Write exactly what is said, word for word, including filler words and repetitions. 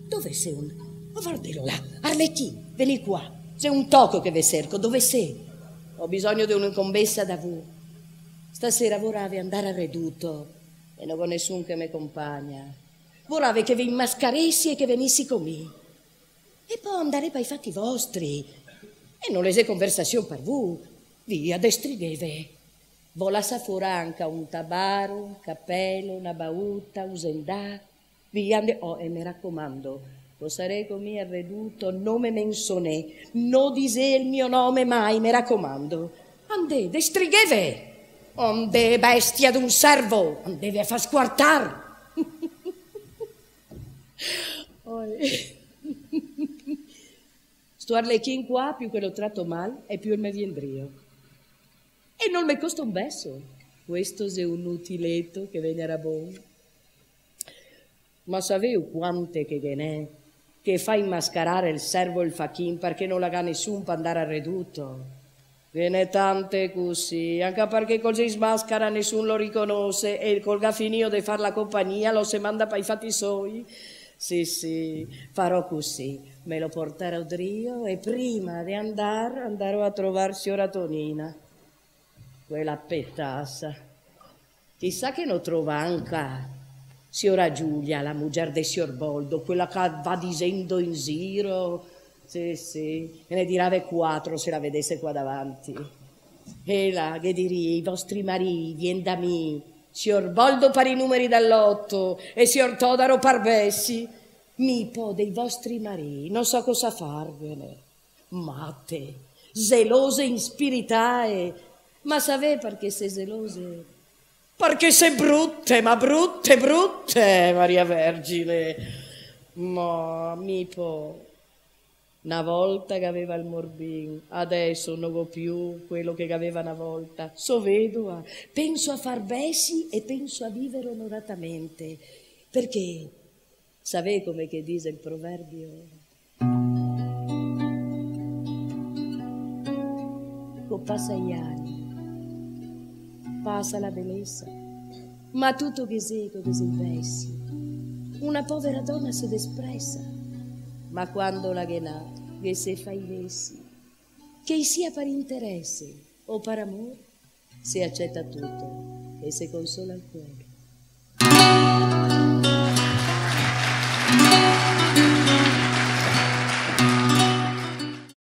Dove xe un... Oh, vardelo là, Arlechin, vegni qua. Xe un toco che ve serco, dove xe? Go bisogno de un'incombesa da vu. Stasera vorave andar al Reduto e no go nesun che me compagna. Vorave che ve inmascaresi e che vegnesi co mi. E po' andare pai fati vostri. E no xe conversasion par vu. Via, destrigheve. Vo lasà fora anca un tabaro, un capelo, na bauta, un zendà. Via, ande-, oh, e me racomando, co sarè co mi al Reduto, no me mensonè, no disè el mio nome mai, me racomando. Andè, destrigheve! Andè, bestia d'un servo, andeve a far squartar! Oi. Sto Arlechin qua, più che lo trato mal, e più el me vien drio. E no me costa un beso. Questo xe un utileto che vegnarà bon. Ma saveu quante che ghe n'è che fa inmascarar el servo e el fachin parché no la ga nesun pa andar al Reduto? Ghe n'è tante cusì, anca parché co se inmascara nesun lo riconose e col ga finìo de far la compagnia lo se manda pai fati soi. Sì, sì, farò cusì, me lo portarò drio e prima de andar andarò a trovar siora Tonina, quela petasa. Chisà che no trova anca siora Giulia, la mugier de sior Boldo, quela che va disendo in ziro. Sì, sì, e ne dirave quatro se la vedese qua davanti. Ela ghe diria: i vostri marii vien da mi, sior Boldo par i numeri del loto e sior Todaro par besi. Mi po dei vostri marii no so cosa farvene. Mate, zelose, inspiritae. Ma savè parché xe zelose? Parché xe brute, ma brute, brute, Maria Vergine. Ma mi po, na volta gaveva el morbin, adeso no go più quelo che gaveva na volta. So vedova, penso a far besi e penso a viver onoratamente, parché savè come che dixe el proverbio? Co pasa i ani, pasa la belesa, ma tuto ghe xe co ghe xe i besi. Una povera dona se despresa, ma quando la ghe n'à, ghe se fa i vesi. Che i sia par interese o par amor, se aceta tuto e se consola el cuor.